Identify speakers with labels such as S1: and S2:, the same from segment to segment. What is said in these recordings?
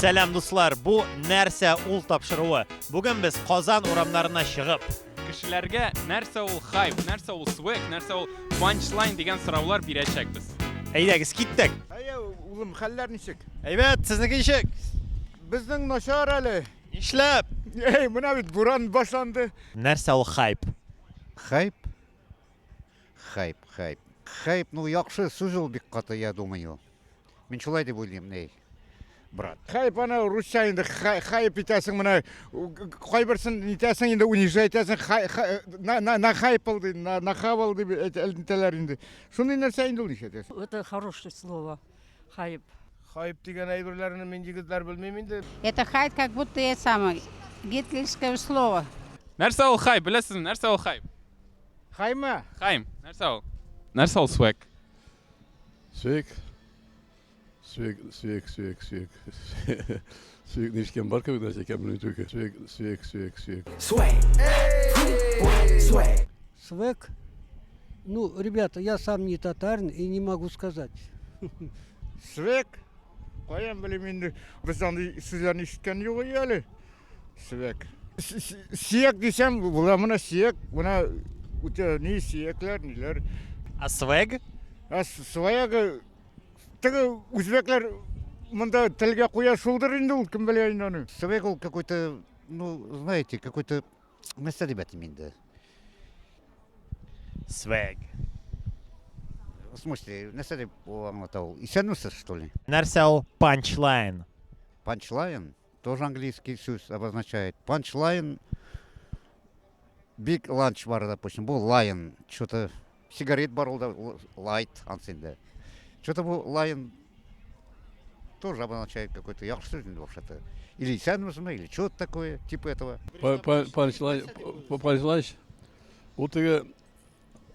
S1: Сәлам, дуслар! Бу Нәрсә ул тапшыруы. Бүген без Казан урамнарына чыгып,
S2: кешеләргә нәрсә ул хайп, нәрсә ул свэг, нәрсә ул панчлайн дигән сораулар бирәчәкбез.
S1: Әйдәгез, киттек!
S3: Әйе, улым, хәлләр ничек?
S1: Әйбәт, сезнеке ничек?
S3: Безнең начар әле.
S1: Нишләп?
S3: Әй, менә бит буран башланды.
S1: Нәрсә ул хайп?
S4: Хайп? Хайп, хайп. Хайп, ну, яхшы сүз ул бик каты, я думаю. Мин шулай дип уйлыйм, ней, брат.
S3: Хайп аны русча инде хайп итәсең менә кайберсен нитәсең инде унижать итәсең на на на хайпал ди, на на хавал дип әйтәләр инде. Шундый нәрсә инде ул нишләтәсең?
S5: Это хорошее слово. Хайп.
S6: Хайп дигән әйберләрне мин егетләр белмим инде.
S7: Это хайп как будто это самое гитлерское слово.
S2: Нәрсә ул хайп, беләсезме? Нәрсә ул хайп?
S3: Хаймы?
S2: Хайм, нәрсә ул? Нәрсә ул свэг?
S8: Свек. Свек, свек, свек, свек. Свек нишкән бар кебек нәрсә икән белмим түгел. Свек, свек, свек, свек.
S9: Свек? Ну, ребята, я сам не татарин и не могу сказать.
S3: Свек? Каян белим инде? Без андый сүзләрне ишеткән юк әле. Свек. Сияк дисәм, була менә сияк, менә үтә ни сиякләр, ниләр.
S1: А свэг?
S3: А сваягы теге үзбәкләр монда телгә куя шулдыр инде ул, кем белә инде аны.
S4: Свек ул какой-то, ну, знаете, какой-то нәрсә дип әйтим инде.
S1: Свэг.
S4: В смысле, нәрсә дип аңлата ул? Исәнмесез, что ли?
S1: Нәрсә ул панчлайн?
S4: Панчлайн тоже английский сүз обозначает. Панчлайн биг ланч бар, допустим, бу лайн, что-то сигарет бар ул да лайт ансы инде. Что-то бу лайн тоже обозначает какой-то яхшы сүз инде вообще-то. Или исәнмесезме, или что-то такое, типа этого.
S8: Панчлайн, панчлайн, ул теге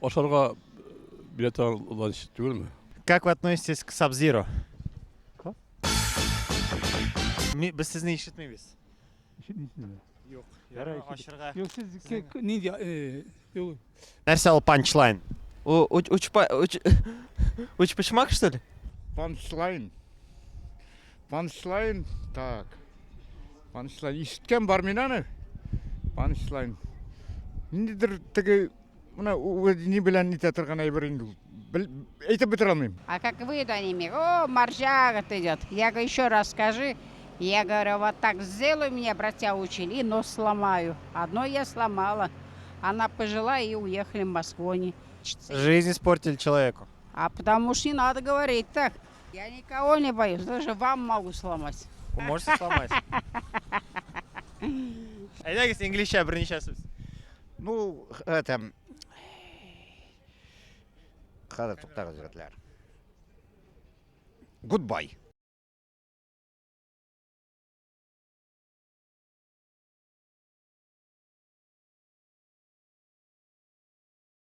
S8: ашарга бирә торган ланч түгелме?
S1: Как вы относитесь к Сабзиро? Без сезне ишетмибез.
S10: Ишетмисезме?
S1: Юк. Ачырга.
S10: Юк, сез нинди юк.
S1: Нәрсә ул панчлайн?
S11: Учпочмак, что ли?
S3: Панчлайн. Панчлайн, так. Панчлайн. Ишеткән бар мин аны. Панчлайн. Ниндидер теге менә ни белән нитә торган әйбер инде ул. Әйтеп бетерә алмыйм.
S7: А как выйду они мне, о, маржа, говорит, идет. Я говорю, еще раз скажи. Я говорю, вот так сделаю, меня братья учили, и нос сломаю. Одно я сломала. Она пожила и уехали в Москву они.
S1: Жизнь испортили человеку.
S7: А потому что не надо говорить так. Я никого не боюсь, даже вам могу сломать.
S1: Вы можете сломать? Әйдәгез, инглизчә берничә сүз.
S4: Ну, это... Хәзер туктагыз, егетләр. Goodbye.